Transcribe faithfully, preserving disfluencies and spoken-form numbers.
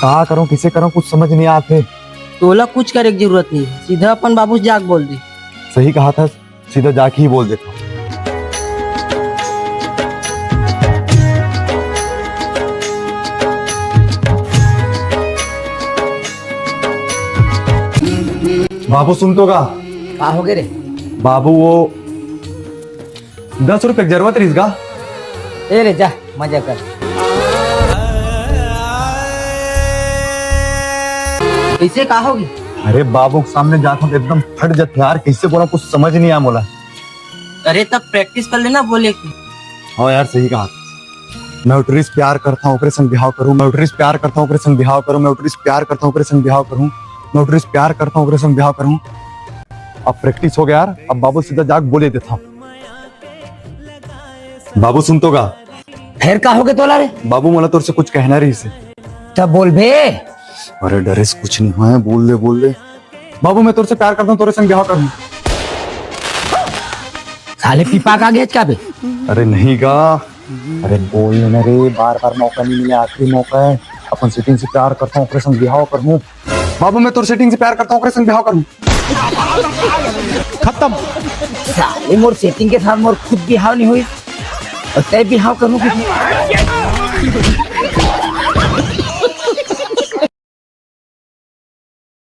का करूं, किसे करूं, कुछ समझ नहीं आत हे। तोला कुछ करे के जरूरत नहीं, सीधा अपन बाबू से जाके बोल दे। सही कहा था, सीधा जाके ही बोल देता हूँ। बाबू सुन तो गा। का हो गे रे? बाबू वो दस रुपये के जरूरत रहिस गा। ए ले जा, मजा कर। कैसे का होगी? अरे बाबू के सामने जात हूँ तो एकदम फट जात हे यार, कैसे बोला कुछ समझ नहीं आया मोला। अरे तब प्रैक्टिस कर लेना बोले की। हाँ यार सही कहा। मैं उटरी से प्यार करता हूँ, ओकरे संग बिहाव करूँ। मैं उटरी से प्यार करता हूँ, ओकरे संग बिहाव करूँ। मैं उटरी से प्यार करता हूँ, ओकरे संग बिहाव करूँ। मैं उटरी से प्यार करता हूँ, ओकरे संग बिहाव करूँ। अब प्रैक्टिस हो गया यार, अब बाबू सीधा जाके बोले देता हूँ। बाबू सुन तो गा। फेर का होगे तोला रे? बाबू मोला तोर से कुछ कहना रहिस हे। तब बोल बे। अरे डरे से कुछ नहीं होय, बोल दे, बोल दे। बाबू मैं तोर से प्यार करता हूँ, तोरे संग बिहाव करूँ। साले पीपा का गेच का बे? अरे नहीं गा। अरे बोल लेना रे, बार बार मौका नहीं मिले, आखिरी मौका है। अपन सेटिंग से प्यार करता हूँ, ओकरे संग बिहाव करूँ। बाबू मैं तोर सेटिंग से प्यार करता हूँ, ओकरे संग बिहाव करूँ। खत्म। साले मोर सेटिंग के साथ मोर खुद बिहाव नहीं हुई और तय बिहाव करूँ कि